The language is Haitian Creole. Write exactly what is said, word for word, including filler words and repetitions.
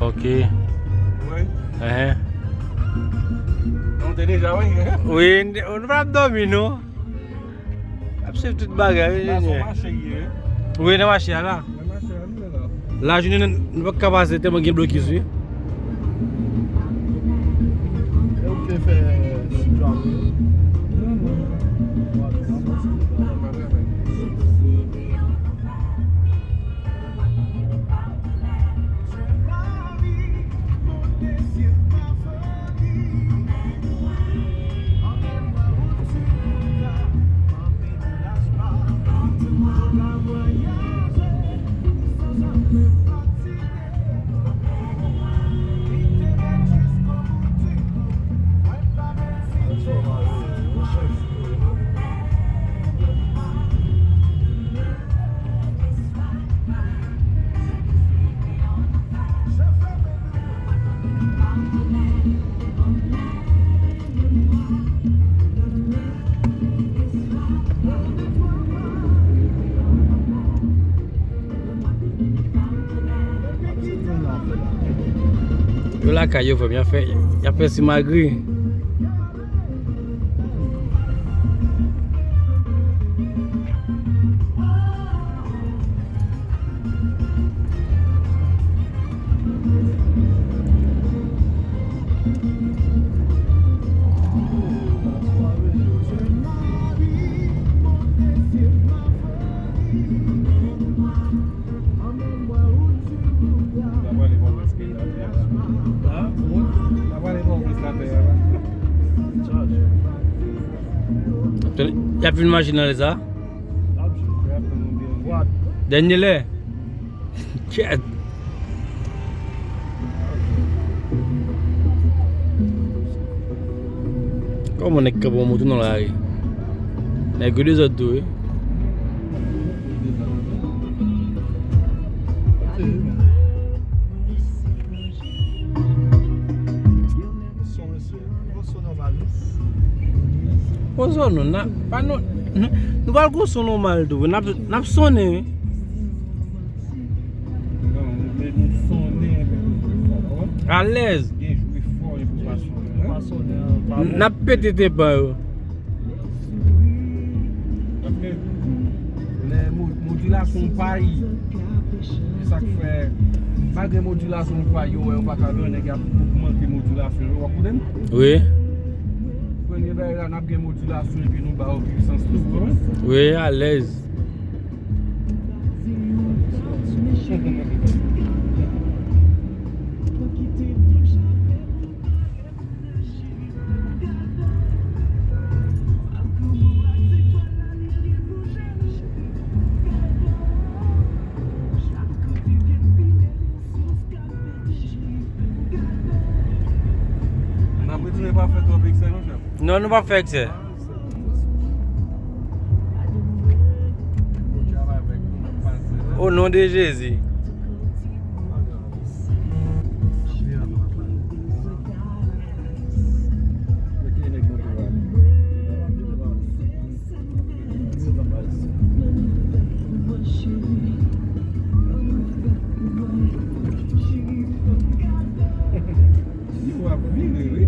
Ok. Wi. Enhen. Nou te deja, wi. Wi, n-, nou pa ap dòmi, non. Ap swiv tout bagay, wi, Jenyè. Wi, nan mache a la. Lajounen, nou pa ka pase tèlman gen blokis, wi. Yo lakay yo, frè m, y ap fè, y ap fè simagri. Y ap fin mache nan lè sa? Dènye lè? Kèt. Kòman nèg kanpe yon moto nan lari? Nèg yo dezòd tou, wi. Bon, son nou, na, pa nou, nou, nou pral gon son nòmal tou, n ap, n ap sonnen, wi. Alèz. N ap pete tenpan yo. Paske lè mo-, modilasyon pay, se sa k fè, malgre modilasyon pay, yo wè yo pa ka, gen nèg y ap ogmante modilasyon yo, w ap konnen? Wi. Premye bagay la, n ap gen modilasyon epi nou ba yo pisans tou, wi. Wi, alèz. N ap retounen pa fè twòp eksè, non, chèf? Non, nou p ap fè eksè. O non de Jezi. Yo ap vire, wi.